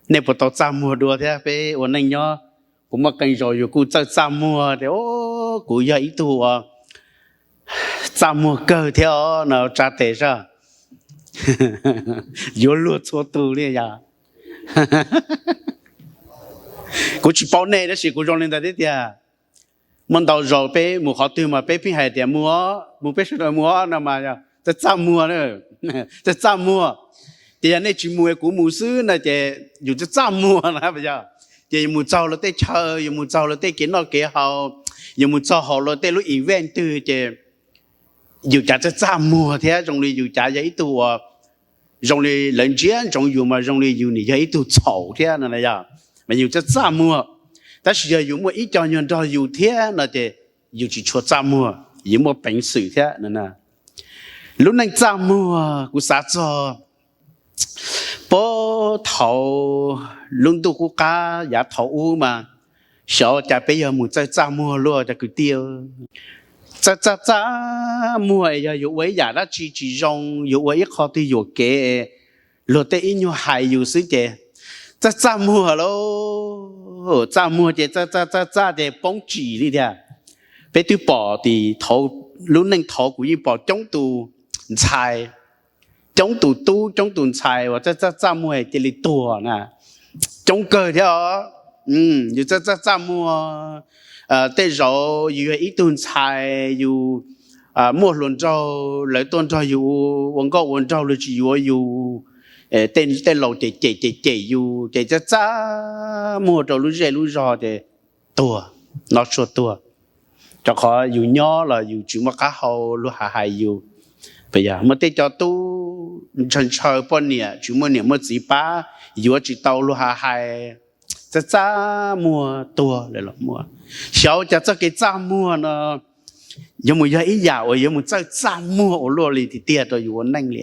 Nej puas tau txaj muag dua thiab? Peb ua neej nyob, kuv muaj qee zaus yus kuj txawj txaj muag tias, o, kuv yog ib tug uas txaj muag kawg thiab os no, tsa tes sab yuav luag txhua tus li yog. Kuv tsis paub nej tab sis kuv zoo li ntawd thiab tiag. Muaj ntau zaus peb mus qhov twg mas peb pheej hais tias mus, mus peb sawv daws mus no mas yog txaj txaj muag, txaj txaj muag. Ces yog nej tsis mus kuv mus xwb no ces yus txaj txaj muag na yog. Ces yus mus txog luag tej chaw, yus mus txog luag tej kev noj kev haus, yus mus txog hauv luag tej lub event twg ces yus cav txaj txaj muag thiab zoo li yus cav yog ib tug uas zoo li lawv ntsia ntsoov yus mas zoo li yus nim yog ib tug txhaum thiab no yog, mas yus txaj txaj muag. Tab sis yog yus muaj ib co nyuag nrog yus thiab no ces yus tsis tshua txaj muag, yus muaj peev xwm thiab no. Lub neej txaj muag kuv xav txog puag thaum lub ntuj qub qab yav thaum ub mas xyov cas peb yog mus txawj txaj muag luaj cov kwv tij. Txawj txaj txaj muag es yog yuav ua ib yam dab tsi tsis zoo, yuav ua ib qho twg yuam kev, luag tej ib nyuag hais yus xwb ces txaj txaj muag lauj. Txaj muag ces txaj txaj txaj txaj ces poob tsim li tiag. Peb twb pom tim lub neej thaud kuv yeej pom coob tus ntxhais, coob tus tub coob tus ntxhais uas txaj txaj txaj muag cia li tuag na. Coob kawg thiab os. Yus txaj txaj txaj muag, tej zaum yus yog ib tug ntxhais yus muaj hluas nraug lawv tuaj nrog yus ua nkauj ua nraug luag tsis yuav yus, tej laus cem cem cem cem yus ces txaj txaj muag rau lub zej lub zog ces tuag, no tsuag tuag. Rau qhov yus nyob los yus tsis muaj qab hau luag hais hais yus. Muaj tej cov tub ntshaw ntshaw poj niam tsis muaj niam muaj txiv pab, yuav tsis tau luag hais hais, txaj txaj muag tuag lawm los muaj. Xyov cas txoj kev txaj muag no yuav mus yog ib yam uas yuav mus txawj txaj muag ua luaj li tiag tiag rau yus ua neej li.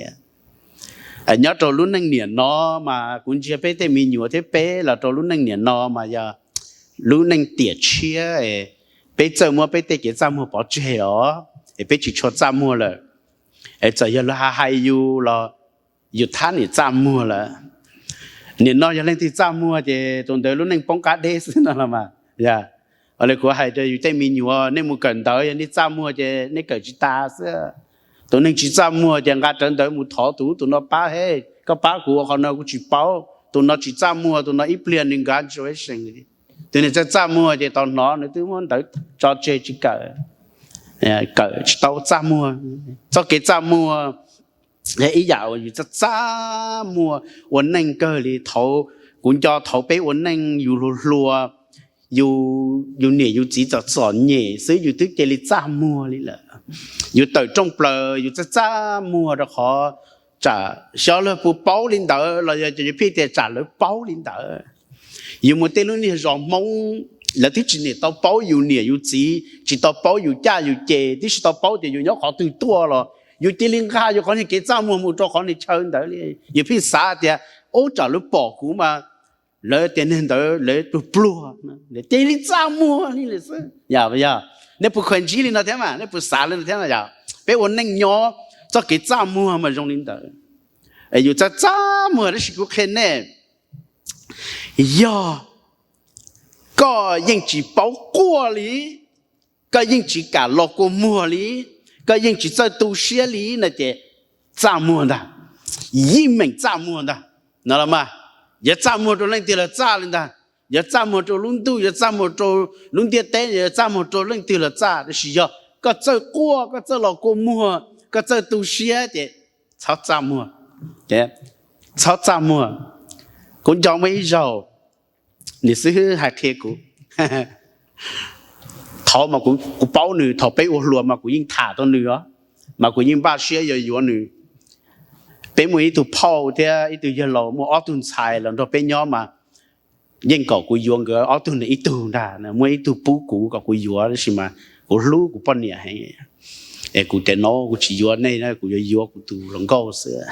Nyob rau lub neej niam no mas kuv ntsia peb tej me nyuam thiab peb los rau lub neej niam no mas yog lub neej tiam tshiab, peb txawj muab peb tej kev txaj muag pov tseg os, es peb tsis tshua txaj muag lawm. Txawm yog luag hais hais yus los yus thab niam txaj muag lawm. Niam no yog leej twg txaj muag ces tus ntawd lub neej poob qab deb xwb no los mas. Yog li kuv hais rau yus tej me nyuam, nej mus kawm ntawv yog nej txaj muag ces nej kawm tsis tas xwb. Tus neeg tsis txaj muag ces nqa rawv ntawv mus thov tus ub tus no pab, he, koj pab kuv ua qhov no kuv tsis paub. Tus no tsis txaj muag, tus no ib pliag nws nkag ntsuav sees. Tus neeg txaj txaj muag ces tau hnov nws twb muab ntawv tso tseg tsis kawm, kawm tsis tau txaj muag. Txoj kev txaj muag yog ib yam uas yus txaj txaj muag ua neej kawg li. Thaum kuv nco thaum peb ua neej yus hluas hluas, yus niam yus txiv txom txom nyem xwb yus twb cia li txaj muag li lawm. Yus tawm rooj plaws yus txaj txaj muag rau qhov tsam xyov luag puas paub li ntawd los yog ces yus pheej tias tsam lawv paub li ntawd. Yus mus tej lub niag zos Hmoob, lawv twb tsis niam tau paub yus niam yus txiv, tsis tau paub yus caj yus ces, twb tsis tau paub tias yus nyob qhov twg tuaj los yus cia li nqa yus qhov niag kev txaj muag mus rau qhov niag chaw ntawd li. Yus pheej xav tias ub tsam lawv pom kuv mas lawv tias niag ntawd lawv pluag pluag, cia li txaj muag li lawm xwb. Yog, nej puas khuv ntsib li no thiab mas, nej puas xav li no thiab yog? Peb ua neej nyob txoj kev txaj muag mas zoo li ntawd. Yus txaj txaj muag tab sis kuv qhia nej, yog koj yeej tsis paub quaj li, koj yeej tsis kam los kua muag li, koj yeej tsis txawj tu siab li no ces txaj muag ntag, yeej meem txaj muag ntag no los mas. Yog txaj muag rau leej twg los txaj li ntag, yog txaj muag rau lub ntuj, yog txaj muag rau lub ntiaj teb, yog txaj muag rau leej twg los txaj, tab sis yog koj txawj quaj, koj txawj los kua muag, koj txawj tu siab ces txhob txaj muag, txhob txaj muag. Kuv nco muaj ib zaug, niam xib hwb hais qhia kuv, thaum mas kuv paub nws, thaum peb ua hluas mas kuv yeej tham tau nws os, mas kuv yeej npaj siab yuav yuav nws. Peb muaj ib tug phauj thiab ib tug yawg laus muaj ob tug ntxhais los nrog peb nyob mas yeej kom kuv yuav nkawd ob tug ib tug ntag, muaj ib tug pub kuv kom kuv yuav tab sis mas kuv hlub kuv poj niam heev es kuv tias no kuv tsis yuav nej, kuv yuav yuav kuv tus hluas nkauj xwb.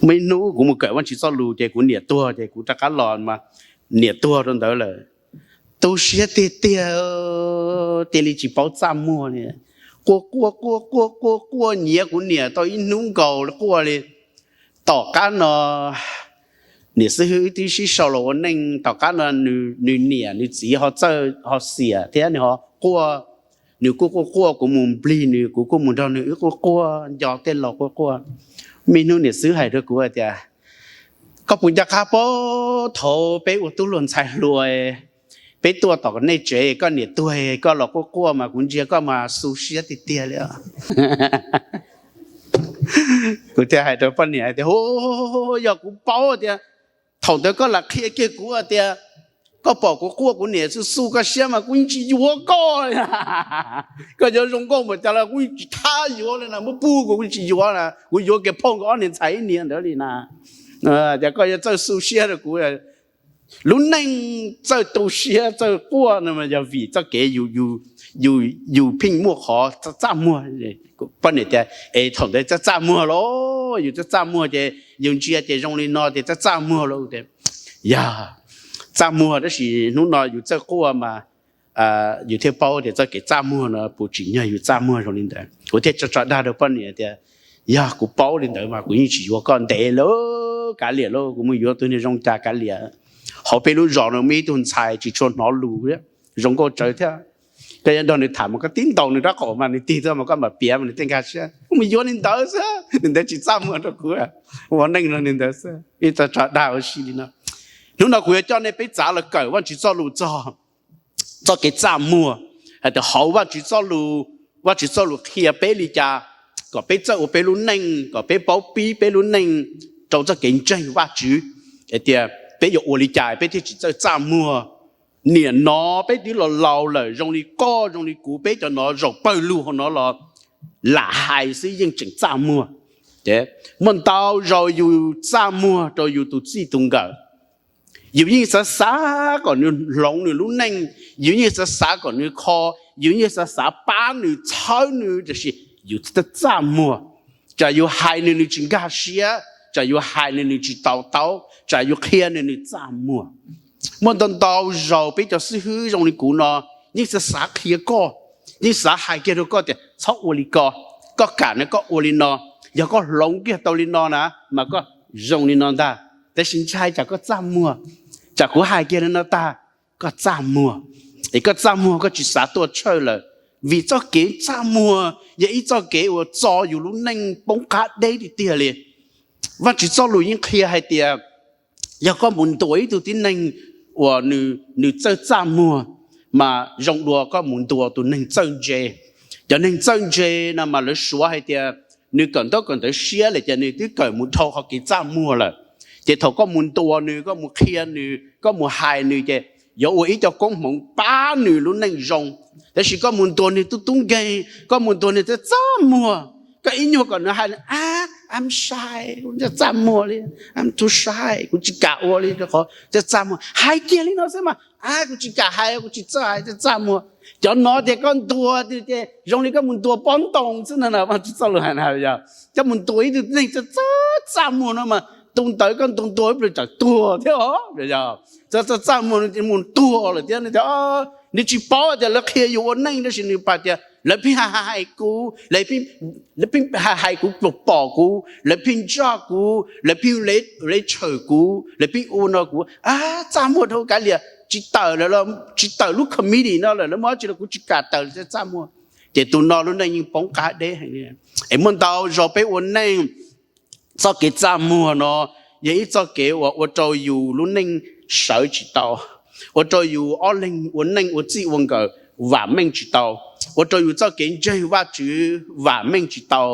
Muaj ib hnub kuv mus kawm Vajtswv txoj lus ces kuv niam tuag ces kuv rov qab los mas niam tuag rau ntawd lawm. Tu siab tiag tiag, cia li tsis paub txaj muag li. Quaj quaj quaj quaj quaj quaj nyiav kuv niam tau ib hnub nkaus quaj li. Tom qab no Niam xib hwb wb twb sib sau los ua neej, tom qab no nws niam nws txiv ho txawj ho xiam thiab nws ho quaj. Nws kuj quaj quaj, kuv mus nplig nws, kuv kuj mus nrog nws wb quaj quaj, nco tej laus quaj quaj. Muaj ib hnub niam xib hwb hais rau kuv hais tias, koj puas nco qab paub thaum peb ua tub hluas ntxhais hluas, peb tuaj tom nej tsev, koj niam tuag koj los quaj quaj mas kuv ntsia koj mas xu siab tiag tiag li. Kuv thiaj hais rau poj niam tias, yog kuv paub tias thaum ntawd koj lam qhia kiag kuv tias koj pom kuv quaj kuv niam xu xu koj siab mas kuv yeej tsis yuav koj. Koj yuav zoo nkauj npaum cas los kuv yeej tsis thab yuav li na, muab pub kuv kuv yeej tsis yuav na, kuv yuav kiag phauj nkawd ob niag ntxhais ib niag ntawd li na. Ces koj yuav txawj xu siab rau kuv. Lub neej txawj tu siab txawj quaj no yog vim txoj kev yus pheej muaj qhov txaj muag. Poj niam tias, es thaum ntawd txaj txaj muag los, yus txaj txaj muag ces yus ntsia ces zoo li no ces txaj txaj muag los. Yog txaj muag, tab sis hnub no yus txawj quaj mas yus thiaj paub tias txoj kev txaj muag no puas tsim nyog yus txaj muag zoo li ntawd. Kuv thiaj tso tso dag rau poj niam tias, yog kuv paub li ntawd mas kuv yeej tsis yuav koj, ntev lawm, kav liam lauj, kuv mus yuav tus niag zoo cas kav liam. Hauv peb lub zos no muaj ib tug ntxhais tsis tshua hnov lus, zoo nkauj tsawv thiab. Koj yuav nrog nws tham mas koj tib ntaus nws rab qau mas nws tig tuaj mas koj mam piav mas nws thiaj nkag siab. Kuv mus yuav li ntawd xwb, li ntawd tsis txaj muag rau kuv, ua neej li ntawd xwb. Ib tug tso dag ua si li no. Hnub no kuv yuav coj nej peb txav los kawm Vajtswv txoj lus txog txoj kev txaj muag, hais tias hauv Vajtswv txoj lus, Vajtswv txoj lus qhia peb li cas kom peb txawj ua peb lub neej, kom peb paub pib peb lub neej rau txoj kev ntseeg Vajtswv, hais tias peb yuav ua li cas peb thiaj tsis txawj txaj muag. Nim no peb twb los laus lawm, zoo li koj zoo li kuv peb cov no zaum pawg lug hauv no los lam hais xwb yeej tseem txaj muag. Muaj ntau zaus yus txaj muag rau yus tus txij tus nkawm. Yus yeej xav xav kom nws hloov nws lub neej, yus yeej xav xav kom nws kho, yus yeej xav xav pab nws txhawb nws, tiam sis yus txaj muag. Tsam yus hais nws nws tsis nkag siab, tsam yus hais nws nws tsis to taub, tsam yus qhia nws nws txaj muag. Muaj ntau ntau zaus peb cov xib hwb zoo li kuv no yeej xav xav qhia koj, yeej xav hais kiag rau koj tias txhob ua li ko, koj kam no koj ua li no, yog koj hloov kiag tau li no na mas koj zoo li no ntag. Tab sis ntshai tsam koj txaj muag, tsam kuv hais kiag li no tag, koj txaj muag, es koj txaj muag koj tsis xav tuaj church lawm. Vim txoj kev txaj muag yog ib txoj kev uas txo yus lub neej poob qab deb tiag tiag li. Vajtswv txoj lus yeej qhia hais tias yog koj mus ntuas ib tug tib neeg uas nws txawj txaj muag, mas zoo dua koj mus ntuas tus neeg txawj ntse. Cov neeg txawj ntse no mas lawv suav hais tias nws kawm ntaub kawm ntawv siab lawm ces nws twb kawm mus dhau qhov kev txaj muag lawm. Ces thaum koj mus ntuas nws, koj mus qhia nws, koj mus hais nws ces yuav ua ib co koob hmoov pab nws lub neej zoo. Tab sis koj mus ntuas nws tub tub nkeeg, koj mus ntuas nws txawj txaj muag, koj ib nyuag kom nws hais, I'm shy, kuv txaj muag li, I'm too shy, kuv tsis kam ua li, qhov txaj muag, hais kiag li no xwb mas, kuv tsis kam hais, kuv tsis txawj hais, txaj txaj muag. Cov no ces koj ntuas ces zoo li koj mus ntuas pob ntoo xwb no, Vajtswv txoj lus hais na. Koj mus ntuas ib tug neeg txawj txaj muag no mas tus ntawd koj ntuas ntuas ib pliag tsam tuag thiab os. Txawj txaj muag mus tuag lawm thiab. Nws tsis paub tias lawv qhia yus ua neej, tab sis nws pom tias lawv pheej hais kuv, lawv pheej hais kuv, pom kuv, lawv pheej ntsaj kuv, lawv pheej le tshawm kuv, lawv pheej ua no kuv, txaj muag dhau kav liam, tsis tawm lawm, tsis tawm lub committee no lawm, lawv muab tsis los kuv tsis kam tawm, txaj muag. Ces tus no lub neej yeej poob qab deb heev li. Es muaj ntau zaus peb ua neej, txoj kev txaj muag no yog ib txoj kev uas ua rau yus lub neej sawv tsis tau, ua rau yus ob leeg ua neej ua txij ua nkawm vam meej tsis tau, ua rau yus txoj kev ntseeg Vajtswv vam meej tsis tau,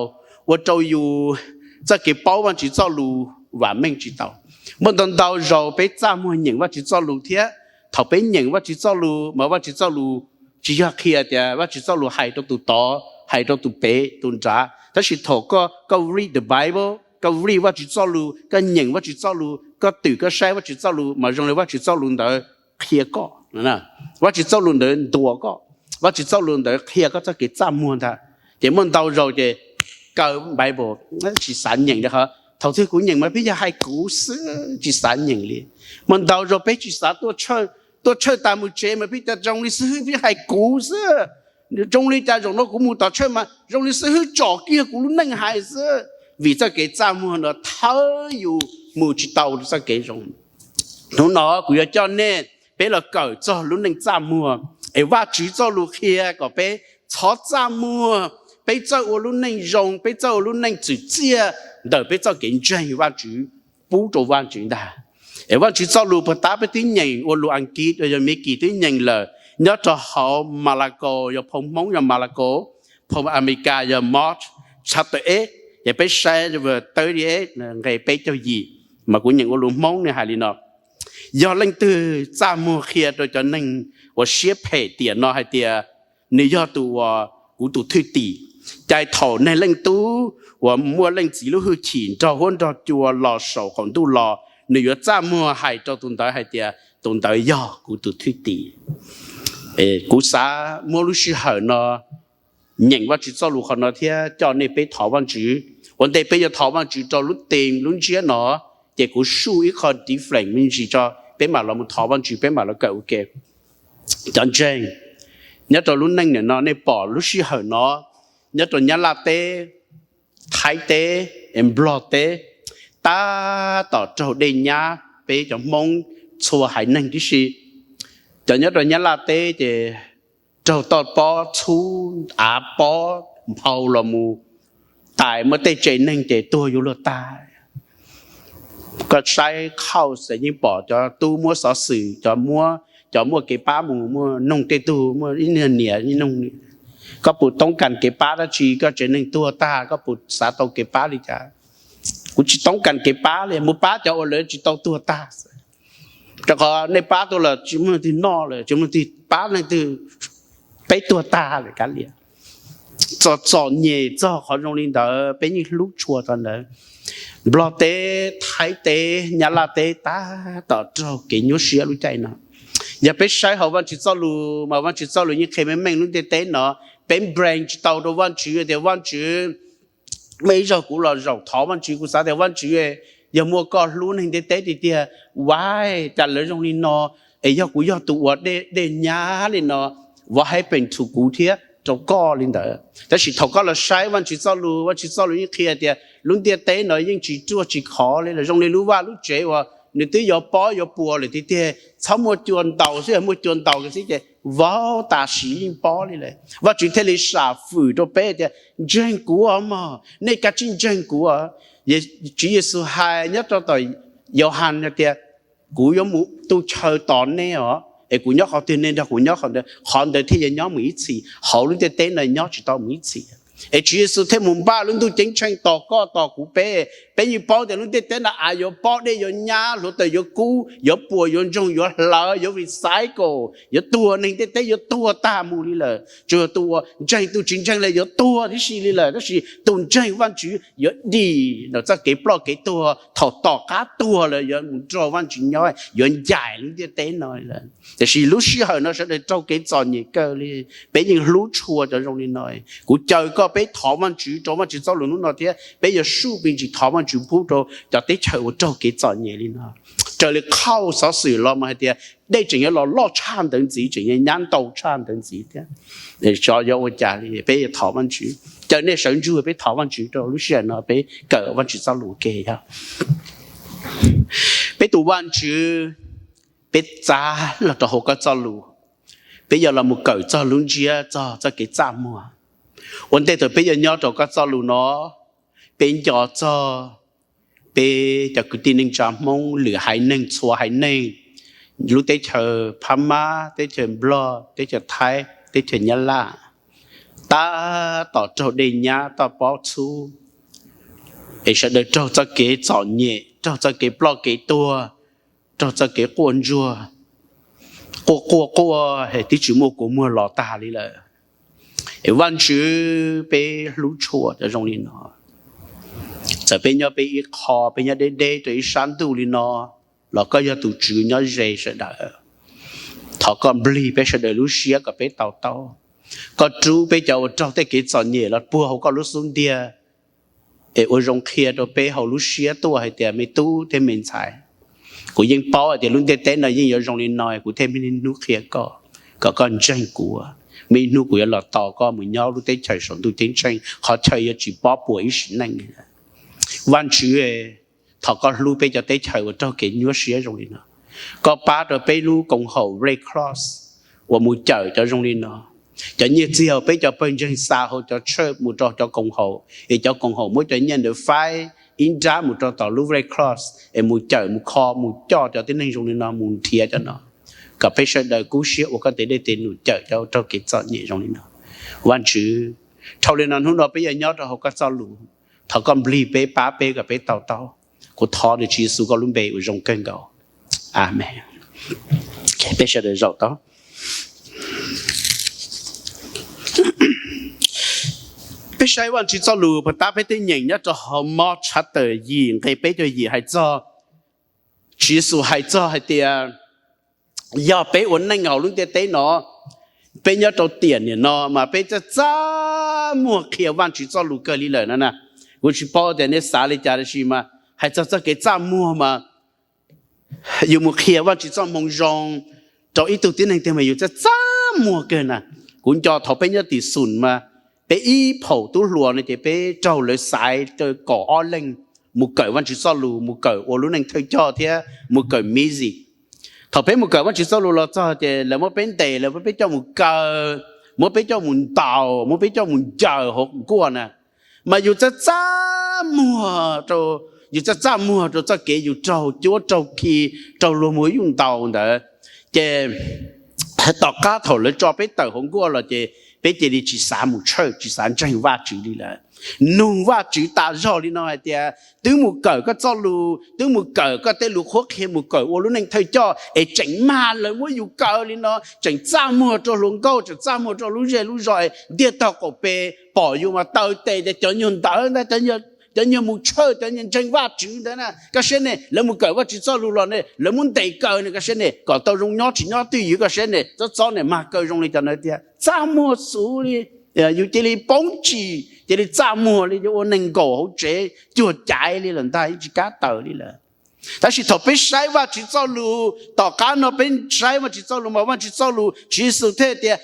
ua rau yus txoj kev paub Vajtswv txoj lus vam meej tsis tau. Muaj ntau ntau zaus peb txaj muag nyeem Vajtswv txoj lus thiab. Thaum peb nyeem Vajtswv txoj lus mas Vajtswv txoj lus tsis yog qhia tias Vajtswv txoj lus hais rau tus tod, hais rau tus pem tus nrad, tab sis thaum koj, koj read the Bible, koj read Vajtswv txoj lus, koj nyeem Vajtswv txoj lus, koj twm koj saib Vajtswv txoj lus mas zoo li Vajtswv txoj lus ntawd qhia koj, Vajtswv txoj lus ntawd ntuas koj, Vajtswv txoj lus ntawd qhia koj txoj kev txaj muag ntag. Ces muaj ntau zaus ces kaw Bible tsis xav nyeem li, thaum twg kuv nyeem mas pheej yog hais kuv xwb, tsis xav nyeem li. Muaj ntau zaus peb tsis xav tuaj church, tuaj church tas mus tsev mas pheej tias zoo li xib hwb pheej hais kuv xwb, zoo li cas zaum no kuv mus tom church mas zoo li xib hwb tsom kiag kuv lub neej hais xwb. Vim txoj kev txaj muag no thawb yus mus tsis tau txoj kev zoo. Hnub no kuv yuav coj nej peb los kawm txog lub neej txaj muag, es Vajtswv txoj lus qhia kom peb txhob txaj muag, peb txawj ua lub neej zoo, peb txawj ua lub neej txwm txiaj ntawm peb txoj kev ntseeg Vajtswv, pub rau Vajtswv ntag. Es Vajtswv txoj lus puag ta peb twb nyeem ua lus Askiv, yog Mis Kis twb nyeem lawm, nyob rau hauv Malakaus, yog phau Hmoob yog Malakaus, phau Amelikas yog Mark chapter eight, ces peb saib thirty eight nqe peb caug yim, mas kuv nyeem ua lus Hmoob nws hais li no: Yog leej twg txaj muag qhia rau cov neeg uas siab phem tiam no hais tias, nws yog tus uas kuv tus thwj tim. Ces thaum Neeg Leej Tub uas muaj Leej Txiv lub hwj chim nrog huab nrog cua los saum qaum ntuj los, nws yuav txaj muag hais rau tus ntawd hais tias, tus ntawd yog kuv tus thwj tim. Kuv xav muab lub sij hawm no nyeem Vajtswv txoj lus qhov no thiab coj nej peb thov Vajtswv. Ua ntej peb yuav thov Vajtswv rau lub teem lub ntsiab no, ces kuv suj ib qho different me ntsis tso, peb mam los mus thov Vajtswv, peb mam los kawm ua ke. Cov ntseeg, nyob rau lub neej niam no nej pom lub sij hawm no, nyob rau Nyab Laj teb, Thaib teb, Nplog teb, tab tom raug dej nyab peb cov Hmoob txhua haiv neeg tib si. Cov nyob rau Nyab Laj teb ces raug toj pob txhub, av pob nphau los mus tais, muaj tej tsev neeg ces tuag yuav luag tag. Koj saib qhauj xwb yeej pom cov tub muab xov xwm, cov muab, cov muaj kev pab mus muaj noog tej tug, muaj ib niag niam noog. Koj puas toob kas kev pab dab tsi? Koj tsev neeg tuag tag, koj puas xav tau kev pab li cas? Kuv tsis toob kas kev pab li, mus pab cov uas lawv tsis tau tuag tag xwb. Rau qhov nej pab tuaj los tsis muaj leej twg noj lawm, tsis muaj leej twg pab leej twg, peb tuag tag lawm kav liam. Txom txom nyem txog qhov zoo li ntawd peb yeej hlub tshua txog ntawd. Nplog teb, Thaib teb, Nyab Laj teb tab tom raug kev nyuaj siab lub caij no. Yog peb saib hauv Vajtswv txoj lus mas Vajtswv txoj lus yeej qhia meej meej lub ntiaj teb no. Peb blame tsis tau rau Vajtswv tias, Vajtswv, muaj ib zaug kuv los zaum thov Vajtswv, kuv xav tias, Vajtswv, yog muaj koj hlub neeg ntiaj teb tiag tiag, why cas lawv zoo li no? Es yog kuv yog tus uas dej nyab li no, what happened to kuv thiab rau koj li ntawd? Tab sis thaum koj los saib Vajtswv txoj lus, Vajtswv txoj lus yeej qhia tias lub ntiaj teb no yeej tsis ruaj tsis khov li lawm, zoo li lub vaj lub tsev uas nws twb yuav pob yuav puas lawm tiag tiag, txhob muaj cua ntaus xwb, yog muaj cua ntaus xwb ces vau tas sim yeej pob li lawm. Vajtswv thiaj li sam fwm rau peb tias, ntseeg kuv os mog, nej kav tsij ntseeg kuv. Tswv Yexus hais nyob rau tom Yauhas hais tias, kuv yuav mus tu chaw tos nej os, es kuv nyob qhov twg nej nrog kuv nyob qhov ntawd, qhov ntawd thiaj yuav nyob mus ib txhis, hauv lub ntiaj teb no nyob tsis tau mus ib txhis. Es Tswv Yexus thiaj mus npaj lub ntuj ceeb tsheej tos koj tos kuv peb. Peb yeej paub tias lub ntiaj teb no av yuav pob, dej yuav nyab, hluav taws yuav kub, yuav puas, yuav ntsoog, yuav hlawv, yuav recycle, yuav tuag, neeg ntiaj teb yuav tuag tag mus li lawm. Tsuas yog tus uas ntseeg, tus tsis ntseeg los yuav tuag tib si li lawm, tab sis tus ntseeg Vajtswv yuav dim ntawm txoj kev ploj kev tuag, thaum tom qab tuag lawm yuav mus nrog Vajtswv nyob, yuav ncaim lub ntiaj teb no li lawm. Tiam sis lub sij hawm no sawv daws raug kev txom nyem kawg li, peb yeej hlub tshua cov zoo li no. Kuv caw koj peb thov Vajtswv rau Vajtswv txoj lus hnub no thiab peb yuav suj me ntsis thov Vajtswv pub rau cov teb chaws uas raug kev txom nyem li no. Raws li qhauj xov xwm los mas hais tias dej tseem yuav los loj tshaj ntawd ntxiv, tseem yuav nyab ntau tshaj ntawd ntxiv thiab. Xyov yuav ua cas li, peb yuav thov Vajtswv. Caw nej sawv ntsug peb thov Vajtswv rau lub sij hawm no, peb kawm Vajtswv txoj lus ua ke yog. Peb tus Vajtswv, peb txav los rau hauv koj txoj lus, peb yuav los mus kawm txog lub ntsiab txog txoj kev txaj muag. Ua ntej thaum peb yuav nyob rau koj txoj lus no, peb nco txog peb cov kwv tij neej tsa Hmoob lwm haiv neeg, txhua haiv neeg, lub teb chaws Phab Mab, teb chaws Nplog, teb chaws Thaib, teb chaws Nyab Laj, tab tom raug dej nyab toj pob txhub, es sawv daws raug txoj kev txom nyem, raug txoj kev ploj kev tuag, raug txoj kev quaj ntsuag, quaj quaj quaj es twb tsis muaj kua muag los tag li lawm. Es Vajtswv, peb hlub tshua cov zoo li no. Txawm peb nyob peb ib qho, peb nyob deb deb rau ib sab ntuj li no, los koj yog tus Tswv nyob ze sawv daws. Thov koj nplig peb sawv daws lub siab kom peb to taub. Koj rub peb cov uas raug tej kev txom nyem los puag hauv koj lub xub ntiag, es ua zoo qhia rau peb hauv lub siab tuaj hais tias, me tub thiab me ntxhais, kuv yeej paub hais tias lub ntiaj teb no yeej yuav zoo li no, kuv thiaj muaj ib hnub qhia koj, kom koj ntseeg kuv. Muaj ib hnub kuv yuav los tos koj mus nyob lub teb chaws saum ntuj ceeb tsheej, qhov chaw yuav tsis pob puas ib sim neej. Vajtswv, thov koj hlub peb cov teb chaws uas raug kev nyuaj siab zoo li no. Koj pab rau peb lub koom haum Red Cross uas mus cawm cov zoo li no. Cov nyiaj txiag uas peb cov pawg ntseeg xa hauv cov tshawj mus rau cov koom haum, es cov koom haum muab cov nyiaj ntawd faib ib nrab mus rau tom lub Red Cross es mus cawm, mus kho, mus coj cov tib neeg zoo li no mus nrhiav cov no, kom peb sawv daws kub siab ua koj tej dej tej num cawm cov raug kev txom nyem zoo li no. Vajtswv, dhau li no hnub no peb yuav nyob rau hauv koj txoj lus, thov koj nplig peb, pab peb kom peb to taub. Kuv thov nws Tswv Yexus koj lub npe uas zoo kawg nkaus. Amees. Peb sawv daws zaum tau. Peb saib Vajtswv txoj lus puag ta peb tej nyeem nyob rau hauv Mark chapter yim nqe peb caug yim hais txog, Tswv Yexus hais txog hais tias yog peb ua neej hauv lub ntiaj teb no, peb nyob rau tiam niam no mas peb txaj txaj muag qhia Vajtswv txoj lus kawg li lawm no na. Kuv tsis paub tias nej xav li cas tab sis mas hais txog txoj kev txaj muag mas yus mus qhia Vajtswv txoj moo zoo rau ib tug tib neeg twg mas yus txaj txaj muag kawg na. Kuv nco thaum peb nyob tim Xum mas peb ib phaum tub hluas no ces peb raug lawv xaiv rau kaum ob leeg mus kawm Vajtswv txoj lus, mus kawm ua lub neej thawj coj thiab mus kawm music. Thaum peb mus kawm Vajtswv txoj lus los txog ces lawv muab peb ntes, lawv muab peb coj mus kaw, muab peb coj mus ntaus, muab peb coj mus ncaws hauv nkuaj na. Mas yus txaj txaj muag rau, yus txaj txaj muag rau txoj kev yus raug cuab raug khi, raug luag muag yuj ntaus ntawd. Ces tom qab thaum lawv tso peb tawm hauv nkuaj los ces peb cia li tsis xav mus tshawj, tsis xav ntseeg Vajtswv li lawm. Nug Vajtswv tas zog li no hais tias, twb mus kawm koj txoj lus, twb mus kawm koj tej lus qhuab qhia, mus kawm ua lub neej thawj coj es tseem mag lawv muab yus kaw li no, tseem txaj muag rau hluas nkauj, tseem txaj muag rau lub zej lub zos, ntiaj tog qaum pes pom yus mas taw tes tias cov nyuag ntawd ntag, cov nyuag mus tshawj, cov nyuag ntseeg Vajtswv ntawd na. Koj saib ne, lawv mus kawm Vajtswv txoj lus los ne, lawv muab ntes kaw ne, koj saib ne, kom tau zoo nyob tsis nyob twj ywm, koj saib ne, txob txob ne mag kaw zoo li cas no tiag, txaj muag xwb li. Yus cia li poob tsim, cia li txaj muag li, yuav ua neeg nkaum hauv tsev cuag caiv li lawm ntag, yeej tsis kam taws li lawm. Tab sis thaum peb saib Vajtswv txoj lus, tom qab no peb saib Vajtswv txoj lus mas Vajtswv txoj lus, Tswv Yexus thiaj tias,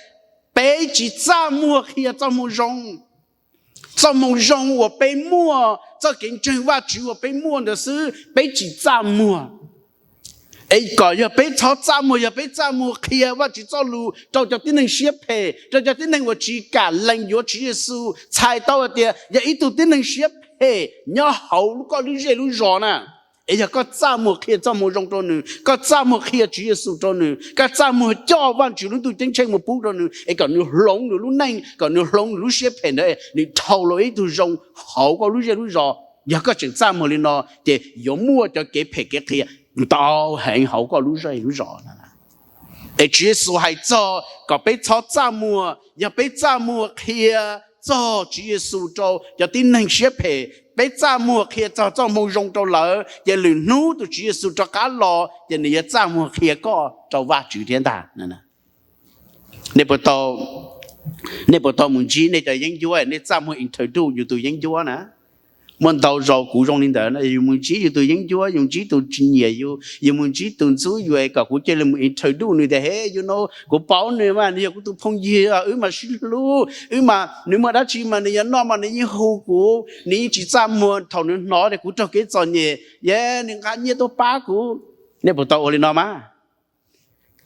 peb tsis txaj muag qhia txoj moo zoo. Txoj moo zoo uas peb muaj, txoj kev ntseeg Vajtswv uas peb muaj ntawd xwb peb tsis txaj muag. Es kom yog peb txhob txaj muag, yog peb txaj muag qhia Vajtswv txoj lus rau cov tib neeg siab phem, rau cov tib neeg uas tsis kam lees yuav Tswv Yexus, txhais tau hais tias yog ib tug tib neeg siab phem nyob hauv koj lub zej lub zos na, es yog koj txaj muag qhia txoj moo zoo rau nws, koj txaj muag qhia Tswv Yexus rau nws, koj txaj muag coj Vajtswv lub ntuj ceeb tsheej mus pub rau nws es kom nws hloov nws lub neej, kom nws hloov nws lub siab phem ntawd, nws dhau los ib tug zoo hauv koj lub zej lub zos. Yog koj tseem txaj muag li no ces yuav muaj cov kev phem kev qhia ntau heev hauv koj lub zej lub zos. Es Tswv Yexus hais txog kom peb txhob txaj muag, yog peb txaj muag qhia txog Tswv Yexus rau cov tib neeg siab phem, peb txaj muag qhia txog txoj moo zoo rau lawv, ces lwm hnub tus Tswv Yexus rov qab los ces nws yuav txaj muag qhia koj rau Vajtswv thiab ntag. Nej puas tau mus ntsib nej cov yeeb ncuab, nej txaj muag introduce yus tus yeeb ncuab na? Muaj ntau zaus kuv zoo li ntawd, yus mus ntsib yus tus yeeb ncuab, yus ntsib tus tsis nyiam yus, yus mus ntsib tus ntxub yus es kom kuv cia li mus introduce nws tias, he, yus no kuv paub nws mas, nws yog kuv tus phooj ywg, wb mas sib hlub, wb mas nws muaj dab tsi mas nws yuav noj mas nws yeej hu kuv, nws yeej tsis txaj muag thaum nws hnov tias kuv raug kev txom nyem, nws nqa nyiaj tuaj pab kuv. Nej puas tau ua li no mas?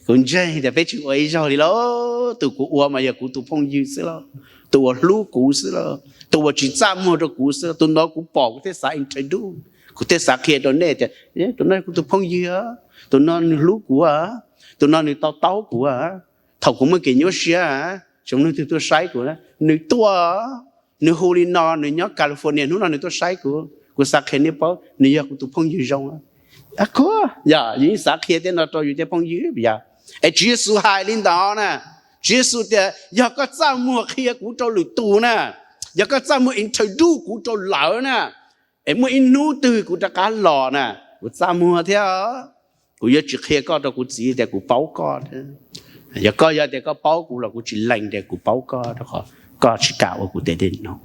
Kuv ntseeg tias peb tsis ua ib zaug li lauj. Tus kuv ua mas yog kuv tus phooj ywg xwb lauj, tus uas hlub kuv xwb lauj, tus uas tsis txaj muag rau kuv xwb lauj. Tus ntawd kuv pom kuv thiaj xav introduce, kuv thiaj xav qhia rau nej tias tus no yog kuv tus phooj ywg, tus no nws hlub kuv, tus no nws to taub kuv. Thaum kuv muaj kev nyuaj siab, tsoom neeg twg tuaj saib kuv, nws tuaj, nws hu li no, nws nyob California, hnub no nws tuaj saib kuv, kuv xav qhia nej paub nws yog kuv tus phooj ywg zoo. Yog yus yeej xav qhia tej no rau yus tej phooj ywg yog. Es Tswv Yexus hais li ntawd na, Tswv Yexus tias yog koj txaj muag qhia kuv rau lwm tus na, yog koj txaj muag introduce kuv rau lawv na, es muaj ib hnub twg kuv rov qab los na, kuv txaj muag thiab, kuv yuav tsis qhia koj rau kuv txiv tias kuv paub koj. Yog koj, yog tias koj paub kuv los kuv tsis lees tias kuv paub koj, rau qhov koj tsis kam ua kuv tej dej num.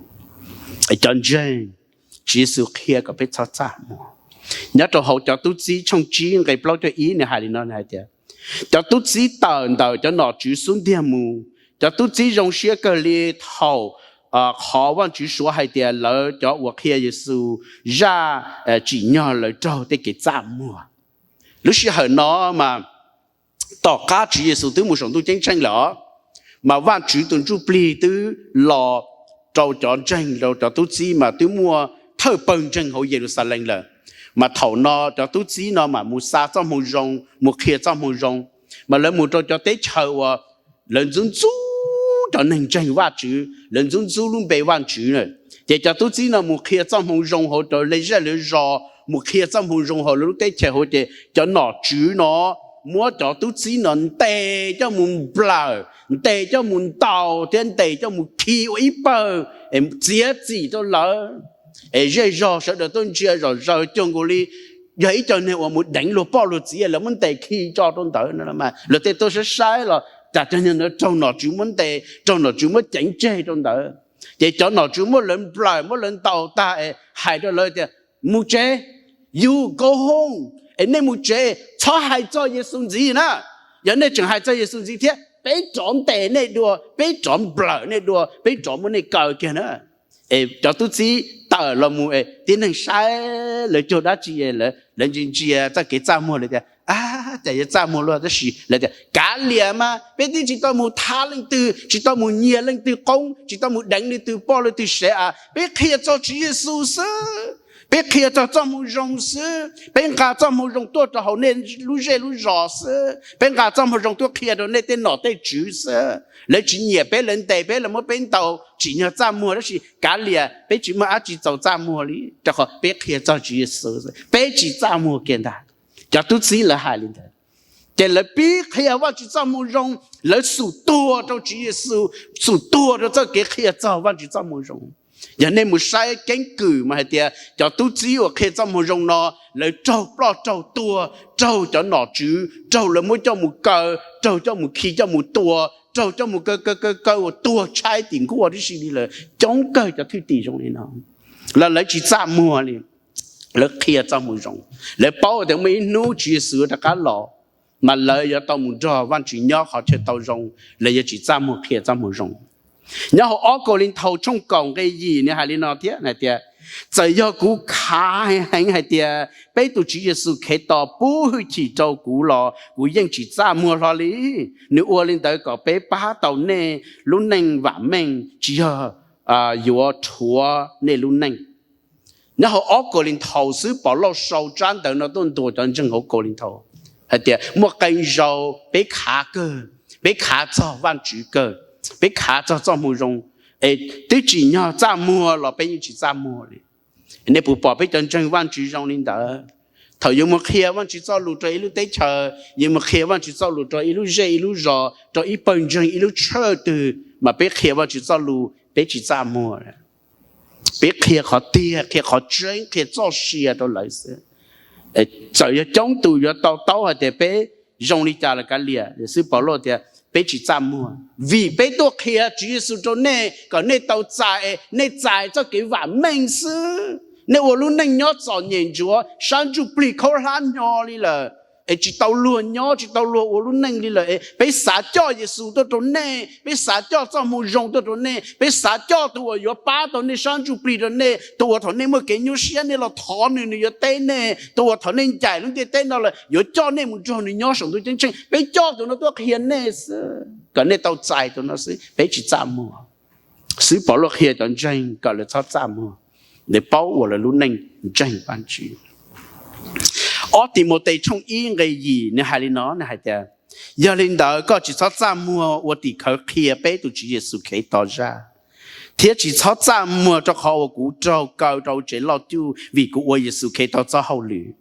Cov ntseeg, Tswv Yexus qhia kom peb txhob txaj muag. Nyob rau hauv cov tub txib tshooj tsib nqe plaub caug ib nws hais li no, nws hais tias cov tub txib tawm ntawm cov nom tswv xub ntiag mus, cov tub txib zoo siab kawg li thaum qhov Vajtswv suav hais tias lawv cov uas qhia Yexus zaj tsim nyog lawv raug tej kev txaj muag. Lub sij hawm no mas tom qab Tswv Yexus twb mus saum ntuj ceeb tsheej lawm os, mas Vajtswv tus Ntsujplig twb los rau cov ntseeg, rau cov tub txib mas twb muaj thawj pawg ntseeg hauv Yeluxalees lawm. Mas thaum no cov tub txib no mas mus xa txoj moo zoo, mus qhia txoj moo zoo, mas lawv mus rau cov teb chaws uas lawv ntxub ntxub cov neeg ntseeg Vajtswv, lawv ntxub ntxub lub npe Vajtswv na. Ces cov tub txib no mus qhia txoj moo zoo hauv cov li zej li zos, mus qhia txoj moo zoo hauv lawv lub teb chaws hauv, ces cov nom tswv no muab cov tub txib no ntes coj mus nplawm, ntes coj mus ntaus thiab ntes coj mus khi ua ib pawg, txiav txim rau lawv. Es zej zog sawv daws tuaj ntsia zom zaws cuag nkaus li yog ib co neeg uas mus deev luag poj luag txiv, lawv muab ntes khi tso rau ntawd no. Luag tej tuaj saib saib los cas cov neeg ntawd raug nom tswv muab ntes, raug nom tswv muab ceev tseg rau ntawd. Ces cov nom tswv muab lawv nplawm, muab lawv ntaus tag es hais rau lawv tias, mus tsev, you go home, es nej mus tsev, txhob hais txog Yexus ntxiv na. Yog nej tseem hais txog Yexus ntxiv thiab, peb rov ntes nej dua, peb rov nplawm nej dua, peb rov muab nej kaw kiag na. Es cov tub txib tawm los mus, tib neeg saib lawv cuag dab tsi, lawv ntsia ntsia txoj kev txaj muag lawv tias, cas yuav txaj muag luaj, tab sis lawv tias, kav liam mas, peb twb tsis tau mus thab leej twg, tsis tau mus nyiag leej twg qoob, tsis tau mus deev leej twg poj leej twg sev a, peb qhia txog Tswv Yexus xwb. Peb qhia txog txoj moo zoo xwb, peb nqa txoj moo zoo tuaj rau hauv nej lub zej lub zos xwb, peb nqa txoj moo zoo tuaj qhia rau nej tej nom tej tswv xwb. Lawv tsis nyiam peb, lawv ntes peb, lawv muab peb ntaus tsim nyog txaj muag, tab sis kav liam, peb tsis muaj dab tsi txaus txaj muag li, rau qhov peb qhia txog Tswv Yexus, peb tsis txaj muag kiag ntag. Cov tub txib lawv hais li ntawd, ces lawv pib qhia Vajtswv txoj moo zoo, lawv xum tuag rau Tswv Yexus, xum tuag rau txoj kev qhia txog Vajtswv txoj moo zoo. Yog nej mus saib keeb kwm mas hais tias cov tub txib uas qhia txoj moo zoo no, lawv raug ploj raug tuag, raug cov nom tswv, raug lawv muab coj mus kaw, raug coj mus khi coj mus tua, raug coj mus kaw kaw kaw kaw uas tuag tshaib tim nkuaj tib si li lawm. Coob kawg cov thwj tim zoo li no, los lawv tsis txaj muag li. Lawv qhia txoj moo zoo, lawv paub tias muaj ib hnub Tswv Yexus rov qab los, mas lawv yuav tau mus nrog Vajtswv nyob qhov chaw tau zoo, lawv yuav tsis txaj muag qhia txoj moo zoo. Nyob hauv ob Kaus Lis Nthaus tshooj kaum nqe yim nws hais li no thiab hais tias, txawm yog kuv khav heev hais tias peb tus Tswv Yexus Khetos pub hwj chim rau kuv los kuv yeej tsis txaj muag hlo li. Nws ua li ntawd kom peb pab tau nej lub neej vam meej, tsis yog yuav rhuav nej lub neej. Nyob hauv ob Kaus Lis Nthaus xib hwb Pov Lauj sau tsab ntawv no tuaj ntuas cov ntseeg hauv Kaus Lis Nthaus hais tias muaj qee zaus peb khav kawg, peb khav txog Vajtswv kawg, peb khav txog txoj moo zoo, es twb tsim nyog txaj muag los peb yeej tsis txaj muag li. Nej puas pom peb cov ntseeg Vajtswv zoo li ntawd? Thaum yuav mus qhia Vajtswv txoj lus rau ib lub teb chaws, yuav mus qhia Vajtswv txoj lus rau ib lub zej ib lub zos, rau ib pawg ntseeg ib lub tshawj twg, mas peb qhia Vajtswv txoj lus peb tsis txaj muag. Peb qhia qhov tiag, qhia qhov tseeb, qhia txoj sia rau lawv xwb. Txawm yog coob tus yuav to taub hais tias peb zoo li cas los kav liam, xib hwb Pov Lauj tias peb tsis txaj muag, vim peb tuaj qhia Tswv Yexus rau nej kom nej tau txais, nej txais txoj kev vam meej xwb. Nej ua lub neej nyob txom nyem ntsuav, sab ntsuj plig khaub hlab hnyo li lawm, es tsis tau luag nyob, tsis tau luag ua lub neej li lawm, es peb xav coj Yexus tuaj rau nej, peb xav coj txoj moo zoo tuaj rau nej, peb xav coj tus uas yuav pab tau nej sab ntsuj plig rau nej, tus uas thaum nej muaj kev nyuaj siab nej los thov nws, nws yuav teb nej, tus uas thaum nej ncaim lub ntiaj teb no lawm yuav coj nej mus nrog nws nyob saum ntuj ceeb tsheej. Peb coj tus no tuaj qhia nej xwb, kom nej tau txais tus no xwb, peb tsis txaj muag. Xib hwb Pov Lauj qhia cov ntseeg kom lawv txhob txaj muag, lawv paub ua lawv lub neej ntseeg Vajtswv. Ob Timautes tshooj ib nqe yim nws hais li no, nws hais tias, yog li ntawd koj tsis txhob txaj muag ua tim khawv qhia peb tus Tswv Yexus Khetos zaj, thiab tsis txhob txaj muag rau qhov uas kuv raug kaw rau tsev loj cuj vim kuv ua Yexus Khetos txoj hauj lwm.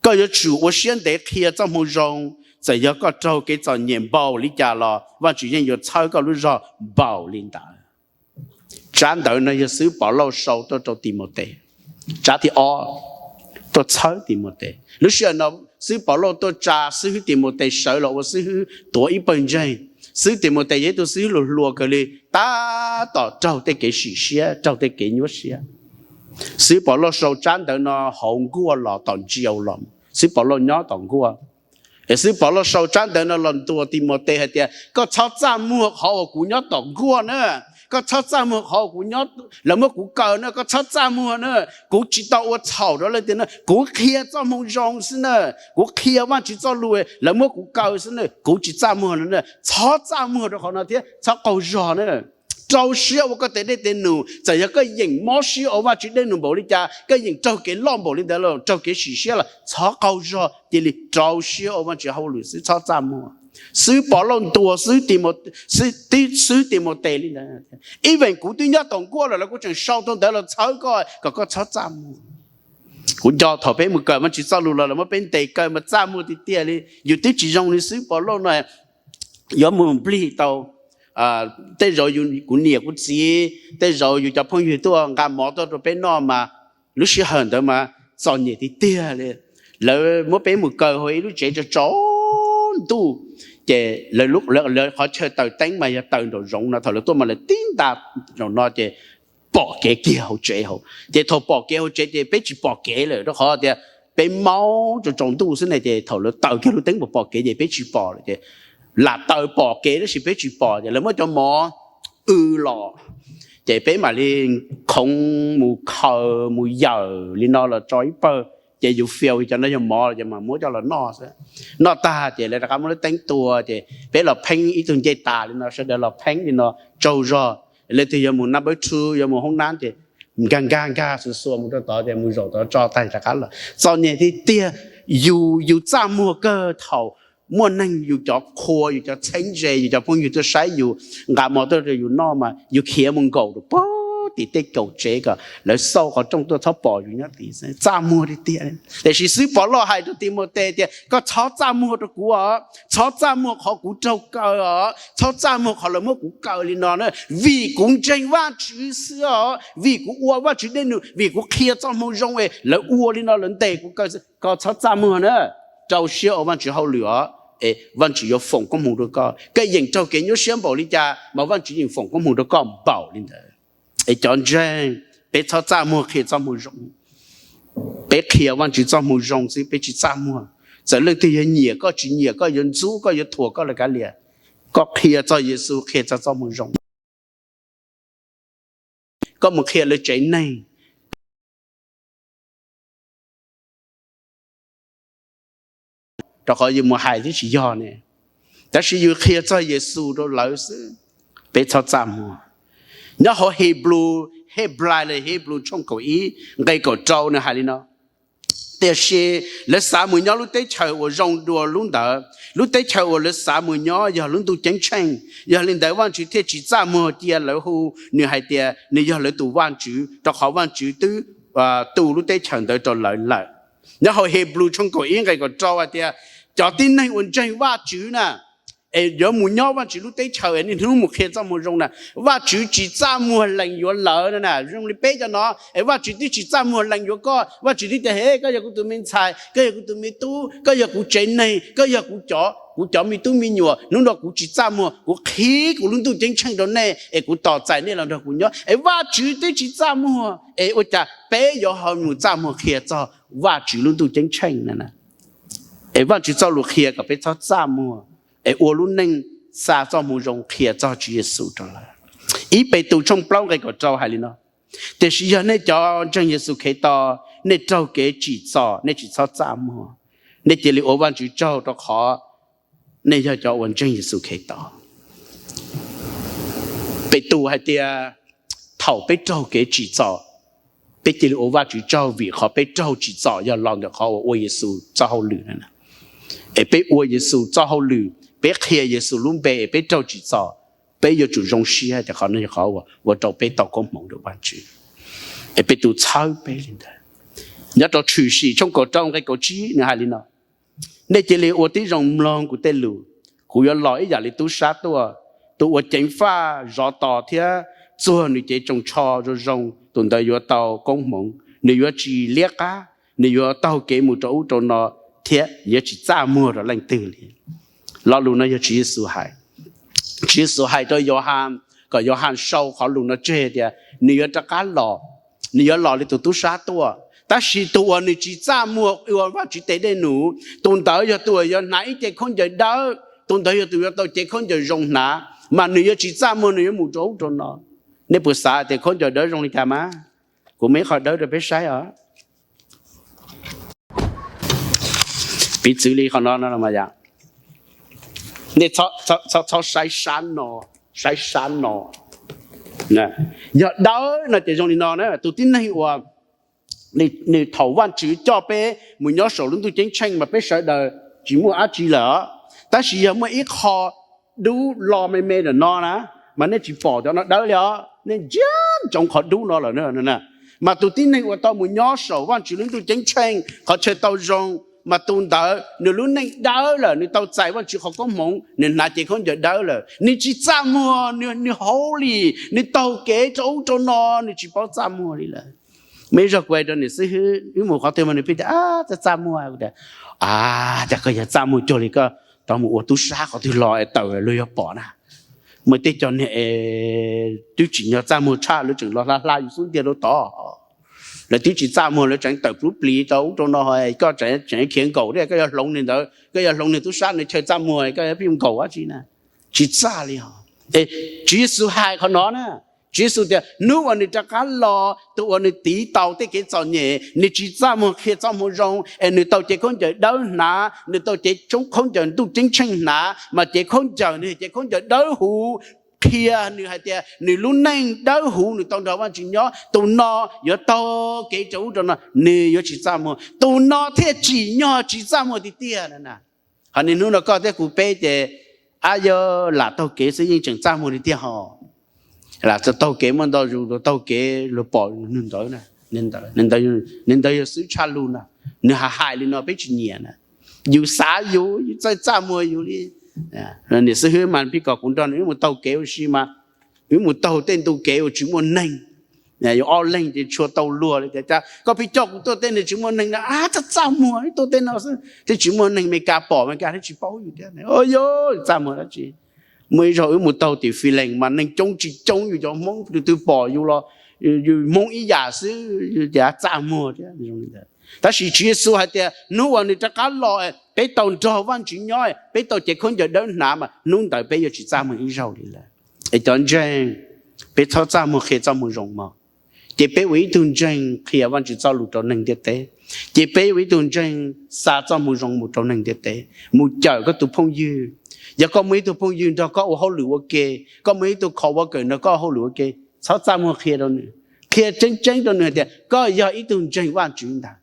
Koj yuav tsum ua siab ntev qhia txoj moo zoo, txawm yog koj raug kev txom nyem npaum li cas los Vajtswv yeej yuav txhawb koj lub zog npaum li ntawd. Tsab ntawv no yog xib hwb Pov Lauj sau tuaj rau Timautes, tsab thib ob, tuaj txhawb Timautes. Lub sij hawm no xib hwb Pov Lauj tuaj tsa xib hwb Timautes sawv los ua xib hwb tuav ib pawg ntseeg. Xib hwb Timautes yog ib tug xib hwb luag hluas kawg li, tab tom raug tej kev sim siab, raug tej kev nyuaj siab. Xib hwb Pov Lauj sau tsab ntawv no hauv nkuaj los tom ntsia los, xib hwb Pov Lauj nyob tom nkuaj. Es xib hwb Pov Lauj sau tsab ntawv no los ntuas Timautes hais tias, koj txhob txaj muag qhov uas kuv nyob tom nkuaj na. Koj txhob txaj muag qhov kuv nyob, lawv muab kuv kaw na, koj txhob txaj muag na. Kuv tsis tau ua txhaum rau leej twg na, kuv qhia txoj moo zoo xwb na. Kuv qhia Vajtswv txoj lus, lawv muab kuv kaw xwb na, kuv tsis txaj muag no na. Txhob txaj muag rau qhov no thiab txhob qaug zog na. Rau siab ua koj tes dej tes num, txawm yog koj yeem mob siab ua Vajtswv dej num npaum li cas, koj yeem raug kev loj npaum li ntawd los raug kev sim siab los txhob qaug zog, cia li rau siab ua Vajtswv hauj lwm xwb, txhob txaj muag. Xwb Pov Lauj ntuas xwb, xwb Timautes li ntawd. Ib veem kuv twb nyob tom nkuaj lawm los kuv tseem sau tau ntawv los txhawb koj kom koj txhob txaj muag. Kuv nco thaum peb mus kawm Vajtswv txoj lus los lawv muab peb ntes kaw mas txaj muag tiag tiag li, yus twb tsis zoo li xwb Pov Lauj no yuav mus nplig tau. Tej zaum kuv niam kuv txiv, tej zaum yus cov phooj ywg tuaj nqa mov tuaj rau peb noj mas lub sij hawm ntawd mas txom nyem tiag tiag li. Lawv muab peb mus kaw hauv ib lub tsev tsaus tsaus ntuj, ces lawv qhov chaw taws teeb mas yog taws nraum zoov no, thaum lawv tuaj mas lawv tib nta zaum no ces pom kev kiag hauv tsev hauv. Ces thaum pom kev hauv tsev ces peb tsis pom kev lawm rau qhov tias peb maub tsaus tsaus ntuj xwb ne, ces thaum lawv taws kiag lub teeb pom pom kev ces peb tsis pom lawm ces lam taws pom kev tab sis peb tsis pom ces lawv muab cov mov w los, ces peb mam li khoov mus khaws mus yawm li no los tso ib pawg, ces yus fias cov no yog mov ces mam muab coj los noj xwb. Noj tag ces lawv rov qab muab lub teeb tua ces peb los pheeb ib tug ncej tas li no, sawv daws los pheeb li no tsaug zog. Leej twg yuav mus nab npawb tsu, yuav mus hoob nab ces nkag nkag nkag xuas xuas mus rau tod ces mus zaum tod tso tag rov qab los. Txom nyem tiag tiag, yus yus txaj muag kawg thaum muaj neeg yus cov qhua, yus cov txheeb ze, yus cov phooj ywg tuaj saib yus, nqa mov tuaj rau yus noj mas yus khiav mus nkaum rau puag tim tej kaum tsev kom lawv xauj qhov rooj tuaj txhob pom yus nyob tid. Txaj muag tiag tiag. Tiam sis xwb Pov Lauj hais rau Timautes tias koj txhob txaj muag rau kuv os, txhob txaj muag qhov kuv raug kaw os, txhob txaj muag qhov lawv muab kuv kaw li no na, vim kuv ntseeg Vajtswv xwb os, vim kuv ua Vajtswv dej num, vim kuv qhia txoj moo zoo es lawv ua li no lawv ntes kuv kaw xwb, koj txhob txaj muag na. Rau siab ua Vajtswv hauj lwm os, es Vajtswv yuav foom koob hmoov rau koj. Koj yeem raug kev nyuaj siab npaum li cas mas Vajtswv yeem foom koob hmoov rau koj npaum li ntawd. Es cov ntseeg, peb txhob txaj muag qhia txoj moo zoo. Peb qhia Vajtswv txoj moo zoo xwb, peb tsis txaj muag. Txawm leej twg yog nyiam koj tsis nyiam koj, yuav ntxub koj yuav thuam koj los kav liam, koj qhia txog Yexus, qhia txog txoj moo zoo. Koj mus qhia lawv tsev neeg, rau qhov yus mus hais twb tsis yog ne, tab sis yus qhia txog Yexus rau lawv xwb, peb txhob txaj muag. Nyob hauv Hebrew, Heblais los Hebrew tshooj kaum ib nqe kaum rau nws hais li no: Tiam sis lawv xav mus nyob lub teb chaws uas zoo dua lub ntawd, lub teb chaws uas lawv xav mus nyob yog lub ntuj ceeb tsheej. Yog li ntawd Vajtswv thiaj tsis txaj muag cia lawv hu nws hais tias nws yog lawv tus Vajtswv, rau qhov Vajtswv twb tu lub teb chaws ntawd rau lawv lawm. Nyob hauv Hebrew tshooj kaum ib nqe kaum rau hais tias cov tib neeg uas ntseeg Vajtswv na, es yuav mus nyob Vajtswv lub teb chaws es niaj hnub mus qhia txoj moo zoo na, Vajtswv tsis txaj muag lees yuav lawv na. Zoo li peb cov no es Vajtswv twb tsis txaj muag lees yuav koj. Vajtswv twb tias, He, koj yog kuv tus me ntxhais, koj yog kuv tus me tub, koj yog kuv tsev neeg, koj yog kuv cov, kuv cov me tub me nyuam. Hnub no kuv tsis txaj muag, kuv qhib kuv lub ntuj ceeb tsheej rau nej es kuv tos txais nej los nrog kuv nyob. Es Vajtswv twb tsis txaj muag es ua cas peb yuav ho mus txaj muag qhia txog Vajtswv lub ntuj ceeb tsheej na? Es Vajtswv txoj lus qhia kom peb txhob txaj muag es ua lub neej xa txoj moo zoo qhia txog Tswv Yexus rau lawv. Ib Petus tshooj plaub nqe kaum rau hais li no: Tiam sis yog nej cov ntseeg Yexus Khetos, nej raug kev tsim txom, nej tsis txhob txaj muag. Nej cia li ua Vajtswv tsaug rau qhov nej yog cov uas ntseeg Yexus Khetos. Petus hais tias thaum peb raug kev tsim txom, peb cia li ua Vajtswv tsaug vim qhov peb raug tsim txom yog los ntawm qhov uas ua Yexus txoj hauj lwm na. Es peb ua Yexus txoj hauj lwm, peb qhia Yexus lub npe es peb raug tsim txom, peb yuav tsum zoo siab tias qhov no yog qhov uas ua rau peb tau koob hmoov rau Vajtswv. Es Petus txhawb peb li ntawd. Nyob rau Tshwm Sim tshooj kaum rau nqe kaum tsib nws hais li no: Nej cia li ua tib zoo mloog kuv tej lus. Kuv yuav los ib yam li tub sab tuaj. Tus uas ceev faj zov tos thiab txuag nws cev tsoos tsho zoo zoo, tus ntawd yuav tau koob hmoov. Nws yuav tsis liab qab, nws yuav taug kev mus rau ub rau no thiab yuav tsis txaj muag rau leej twg li. Lo lus no yog Tswv Yexus hais. Tswv Yexus hais rau Yauhas kom Yauhas sau qhov lus no tseg tias nws yuav rov qab los, nws yuav los li tus tub sab tuaj. Tab sis tus uas nws tsis txaj muag ua Vajtswv tes dej num, tus ntawd yog tus uas yuav hnav ib ce khaub ncaws dawb, tus ntawd yog tus yuav tau cev khaub ncaws zoo hnav, mas nws yuav tsis txaj muag, nws yuav mus rau ub rau no. Nej puas xav tias khaub ncaws dawb zoo li cas mas? Kuv muaj ib qho dawb rau peb saib os. Piv txwv li qhov no no, nej txhob saib sab no, saib sab no. Yog dawb no ces zoo li no na, tus tib neeg uas nws thaum Vajtswv coj peb mus nyob saum lub ntuj ceeb tsheej mas peb sawv daws tsis muaj dab tsi lawm, tab sis yog muaj ib qho dub lo me me ntawm no na, mas nej tsis pom cov no dawb li os, nej ntsia ntsoov qhov dub no lawm. Mas tus tib neeg uas tau mus nyob saum Vajtswv lub ntuj ceeb tsheej qhov chaw tau zoo, mas tus ntawd nws lub neej dawb lawm, nws tau txais Vajtswv qhov koob hmoov, nws hnav cev khaub ncaws dawb lawm, nws tsis txaj muag, nws holy, nws taug kev rau ub rau no, nws tsis paub txaj muag li lawm. Muaj ib zaug kuv hais rau niam xib hwb, wb mus qhov twg mas nws pheej tias txaj txaj muag. Kuv tias, a, cas koj yog txaj muag cuag li koj tau mus ua tub sab qhov twg los es tawm luag yuav pom na. Muaj tej cov niag es twb tsim nyog txaj muag tshaj, lawv tseem los hla hla yus xub ntiag rau tod. Lawv twb tsis txaj muag, lawv tseem tawm pluv plis rau ub rau no, koj tseem khiav nkaum thiab, koj yuav hloov niag ntawd, koj yuav hloov niag tub sab no chaw txaj muag, koj yuav pheej nkaum dab tsi na? Tsis txaj li os. Tswv Yexus hais qhov no na, Tswv Yexus tias hnub uas nws rov qab los, tus uas nws tiv tau tej kev txom nyem, nws tsis txaj muag qhia txoj moo zoo es nws tau cev khaub ncaws dawb hnav, nws tau cev khaub ncaws ntuj ceeb tsheej hnav, mas cev khaub ncaws nws, cev khaub ncaws dawb huv qhia nws hais tias nws lub neej dawb huv, nws tau nrog Vajtswv nyob, tus no yuav taug kev rau ub rau no, nws yuav tsis txaj muag, tus no thiaj tsim nyog tsis txaj muag tiag tiag na. Ho niaj hnub no koj thiab kuv peb ces ab yog lam taug kev xwb yeej tseem txaj muag li tiag hos. Lam taug kev muaj ntau zus, taug kev luag pom nws ntawd, nws ntawd yog xwb tshaj lug na, nws hais hais li no peb tsis nyiam na. Yus xav yus, yus txawj txaj muag yus li. Niam xib hwb mas pheej kom kuv nrog nws wb mus taug kev ua si mas, wb mus taug tej ntu kev uas tsis muaj neeg, yus ob leeg ces tshua tau luag li tias, cas koj pheej coj kuv tuaj tej neeg tsis muaj neeg na? Ab, txaj txaj muag tuaj tej no xwb, tej tsis muaj neeg, Meskas pom Meskas thiab tsis paub yus thiab. Yus txaj muag dab tsi? Muaj ib zaug wb mus taug tim Finland mas neeg coob tsis coob, yus cov Hmoob tus twg pom yus los yus Hmoob ib yam xwb, ces txaj muag thiab. Tab sis Tswv Yexus hais tias hnub uas nws rov qab los, peb tau nrog Vajtswv nyob, peb tau cev khaub ncaws dawb hnav mas hnub ntawd peb yuav tsis txaj muag ib zaug li lawm. Es cov ntseeg, peb txhob txaj muag qhia txoj moo zoo mog. Ces peb ua ib tug ntseeg qhia Vajtswv txoj lus rau neeg ntiaj teb. Ces peb ua ib tug ntseeg xa txoj moo zoo mus rau neeg ntiaj teb, mus cawm koj tus phooj ywg. Yog koj muaj ib tug phooj ywg nrog koj ua hauj lwm ua ke, koj muaj ib tug coworker nrog koj ua hauj lwm ua ke, txhob txaj muag qhia rau nws. Qhia tseeb tseeb rau nws hais tias koj yog ib tug ntseeg Vajtswv ntag,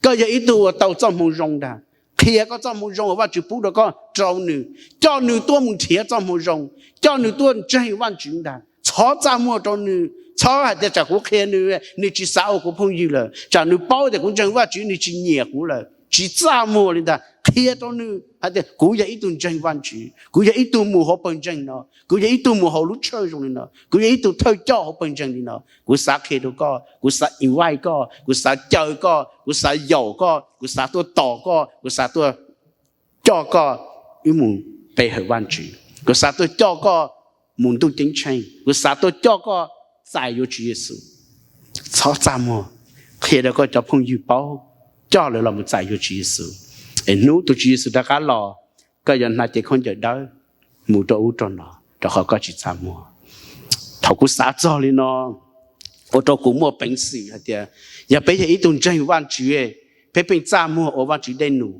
koj yog ib tug uas tau txoj moo zoo ntag. Qhia koj txoj moo zoo uas Vajtswv pub rau koj rau nws, coj nws tuaj mus nrhiav txoj moo zoo, coj nws tuaj ntseeg Vajtswv ntag. Txhob txaj muag rau nws, txhob hais tias tsam kuv qhia nws, nws tsis xav ua kuv phooj ywg lawm, tsam nws paub tias kuv ntseeg Vajtswv nws tsis nyiam kuv lawm. Tsis txaj muag li ntag. Qhia rau nws hais tias kuv yog ib tug ntseeg Vajtswv, kuv yog ib tug mus hauv pawg ntseeg no, kuv yog ib tug mus hauv lub tshawj zoo li no, kuv yog ib tug thawj coj hauv pawg ntseeg li no. Kuv xav qhia rau koj, kuv xav invite koj, kuv xav caw koj, kuv xav yaum koj, kuv xav tuaj tos koj, kuv xav tuaj coj koj wb mus pe hawm Vajtswv, kuv xav tuaj coj koj mus ntuj ceeb tsheej, kuv xav tuaj coj koj txais yuav Tswv Yexus. Txhob txaj muag, qhia rau koj cov phooj ywg paub, coj lawv los mus txais yuav Tswv Yexus. Es hnub tus Tswv Yexus rov qab los, koj yuav hnav cev khaub ncaws dawb mus rau ub rau no, rau qhov koj tsis txaj muag. Thaum kuv xav txog li no, ua rau kuv muaj peev xwm hais tias yog peb yog ib tug ntseeg Vajtswv, peb pheej txaj muag ua Vajtswv dej num,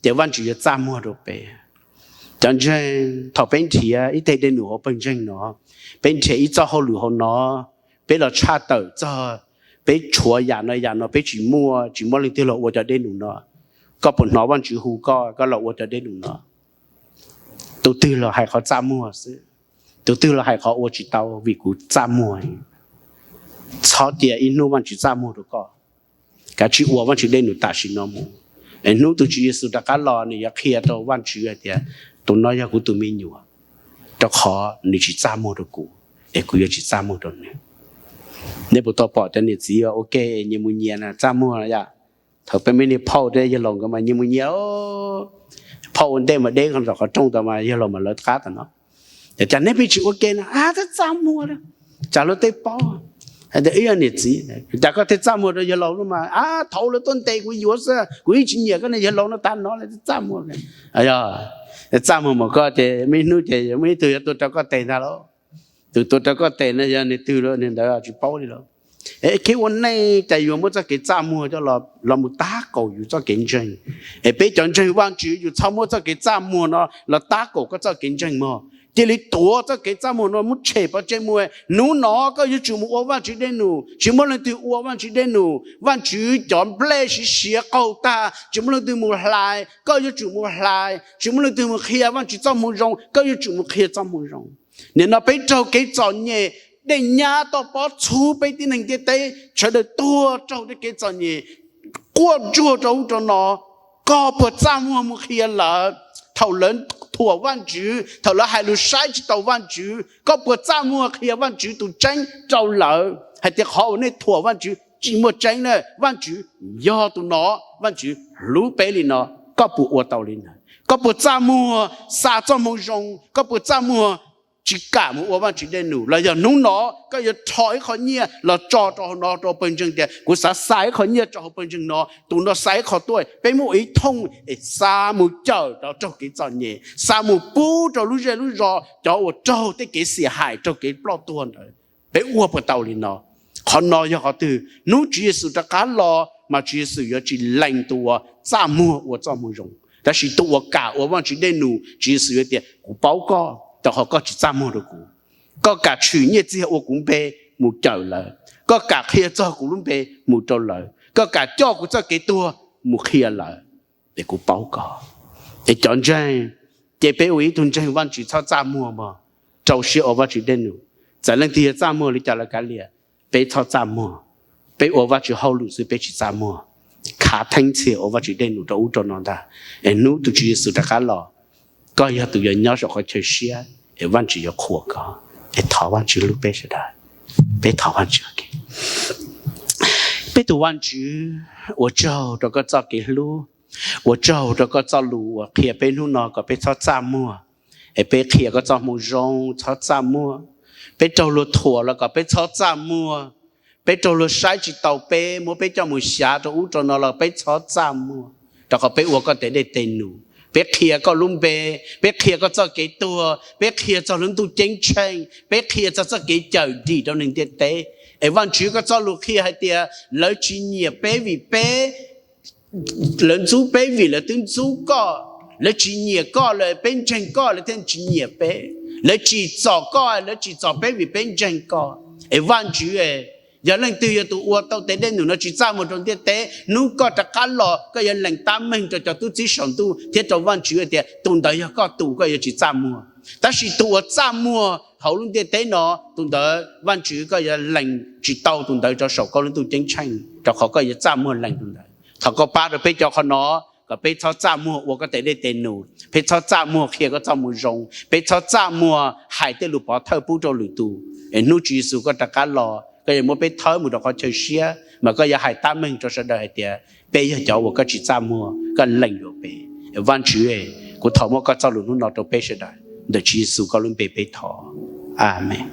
ces Vajtswv yuav txaj muag rau peb. Cov ntseeg, thaum peb nrhiav ib teg dej num hauv pawg ntseeg no, peb nrhiav ib txoj hauj lwm hauv no, peb los tshaj tawm txog, peb tshuav yam no yam no peb tsis muaj, tsis muaj leej twg los ua cov dej num no. Koj puas hnov Vajtswv hu koj, koj los ua cov dej num no? Tus twg los hais qhov txaj muag xwb, tus twg los hais qhov ua tsis tau vim kuv txaj muag. Txhob cia ib hnub Vajtswv txaj muag rau koj. Kav tsij ua Vajtswv dej num tam sim no mus, es hnub tus Tswv Yexus rov qab los nws yuav qhia rau Vajtswv hais tias tus no yog kuv tus me nyuam, rau qhov nws tsis txaj muag rau kuv, es kuv yuav tsis txaj muag rau nws. Nej puas tau pom cov niam txiv ua ke nyias mus nyias txaj muag yom? Thaum peb me niag phauj thiab yawg laus nkawd mas nyias mus nyias, phauj ua ntej mas deb qhov rooj tas mas yawg laus mas lawv qab tas no. Cas neb pheej tsis ua ke na? Ab, txaj muag, tsam luag tej paub hais tias wb yog niam txiv. Cas koj thiaj txaj muag rau yawg laus no mas? Ab, thaum lawv tuaj ntes kuv yuav xwb, kuv yeej tsis nyiam koj niag yawg laus no tas no, txaj muag. Txaj muag mas koj ces muaj ib hnub ces muaj ib tug yuav tuaj rau koj tes ntag lauj. Tus tuav rawv koj tes no yog neeg twg lawm, neeg ntawd tsis paub li lawm. Kev ua neej cas yuav muab txoj kev txaj muag coj los mus tab kaum yus txoj kev ntseeg? Es peb cov ntseeg Vajtswv yus txhob muab txoj kev txaj muag no los tab kaum koj txoj kev ntseeg mog. Cia li tuav txoj kev txaj muag no muab tshem pov tseg mus. Hnub no koj yuav tsum mus ua Vajtswv dej num, tsis muaj leej twg ua Vajtswv dej num. Vajtswv cov nplej siav siav qaug tag, tsis muaj leej twg mus hlais, koj yuav tsum mus hlais. Tsis muaj leej twg mus qhia Vajtswv txoj moo zoo, koj yuav tsum mus qhia txoj moo zoo. Nim no peb raug kev txom nyem, dej nyab toj pob txhub peb tib neeg ntiaj teb, sawv daws tuag raug tej kev txom nyem, quaj ntsuag rau ub rau no. Koj puas txaj muag mus qhia lawv? Thaum lawv thuam Vajtswv, thaum lawv hais lus saib tsis taus Vajtswv, koj puas txaj muag qhia Vajtswv tus tseeb rau lawv hais tias qhov uas nej thuam Vajtswv tsis muaj tseeb na, Vajtswv yog tus no, Vajtswv hlub peb li no? Koj puas ua tau li ntawd? Koj puas txaj muag xa txoj moo zoo? Koj puas txaj muag tsis kam mus ua Vajtswv dej num? Los yog hnub no koj yuav rho ib qho nyiaj los tso rau hauv no rau pawg ntseeg tias kuv xav xa ib qho nyiaj rau hauv pawg ntseeg no, tus no xa ib qho tuaj, peb muab ua ib thooj es xa mus cawm rau raug kev txom nyem, xa mus pub rau lub zej lub zos cov uas raug tej kev xiam haim raug kev ploj tuag ntawd. Peb ua puas tau li no? Qhov no yog qhov twg? Hnub Tswv Yexus rov qab los mas Tswv Yexus yuav tsis lees tus uas txaj muag ua txoj moo zoo, tab sis tus uas kam ua Vajtswv dej num, Tswv Yexus yuav tias kuv paub koj, rau qhov koj tsis txaj muag rau kuv. Koj kam tshwm nyiaj txiag ua kuv npe mus cawm lawv, koj kam qhia txog kuv lub npe mus rau lawv, koj kam coj kuv txoj kev tuag mus qhia lawv, es kuv paub koj. Es cov ntseeg, ces peb ua ib tug ntseeg Vajtswv txhob txaj muag mog, rau siab ua Vajtswv dej num. Txawm leej twg yog txaj muag li cas los kav liam, peb txhob txaj muag. Peb ua Vajtswv hauj lwm xwb, peb tsis txaj muag, khav theeb txhia ua Vajtswv dej num rau ub rau no ntag. Es hnub tus Tswv Yexus rov qab los, koj yog tus yuav nyob saum qhov chaw siab, es Vajtswv yuav qhuas koj. Es thov Vajtswv hlub peb sawv daws. Peb thov Vajtswv. Peb tus Vajtswv, ua tsaug rau koj txoj kev hlub, ua tsaug rau koj txoj lus uas qhia peb hnub no kom peb txhob txaj muag, es peb qhia koj txoj moo zoo txhob txaj muag. Peb raug luag thuam los kom peb txhob txaj muag. Peb raug luag saib tsis taus peb, muab peb coj mus xyav rau ub rau no los peb txhob txaj muag, rau qhov peb ua koj tes dej tes num. Peb qhia koj lub npe, peb qhia koj txoj kev tuag, peb qhia txog lub ntuj ceeb tsheej, peb qhia txog txoj kev cawm dim rau neeg ntiaj teb. Es Vajtswv, koj txoj lus qhia hais tias lawv tsis nyiam peb vim peb lawv ntxub peb vim lawv twb ntxub koj. Lawv tsis nyiam koj lawm, peb ntseeg koj lawv thiaj tsis nyiam peb. Lawv tsim txom koj, lawv tsim txom peb vim peb ntseeg koj. Es Vajtswv, yog leej twg yog tus ua tau tes dej num no tsis txaj muag rau ntiaj teb, hnub koj rov qab los koj yuav lees tab meeg rau cov tub txib saum ntuj thiab rau Vajtswv tias tus ntawd yog koj tus, koj yuav tsis txaj muag. Tab sis tus uas txaj muag hauv lub ntiaj teb no, tus ntawd Vajtswv koj yuav lees tsis tau tus ntawd rau saum koj lub ntuj ceeb tsheej, rau qhov koj yuav txaj muag lees tus ntawd. Thov koj pab rau peb cov qhov no, kom peb txhob txaj muag ua koj tes dej tes num, peb txhob txaj muag qhia koj txoj moo zoo, peb txhob txaj muag hais tej lus pov thawj pub rau lwm tus. Es hnub Tswv Yexus koj rov qab los, koj yuav muab peb thawb mus rau qhov chaw siab, mas koj yuav hais tab meeg rau sawv daws hais tias peb yog cov uas koj tsis txaj muag, koj lees yuav peb. Vajtswv, kuv thov muab koj txoj lus hnub no rau peb sawv daws, ntawm Tswv Yexus koj lub npe peb thov, amees.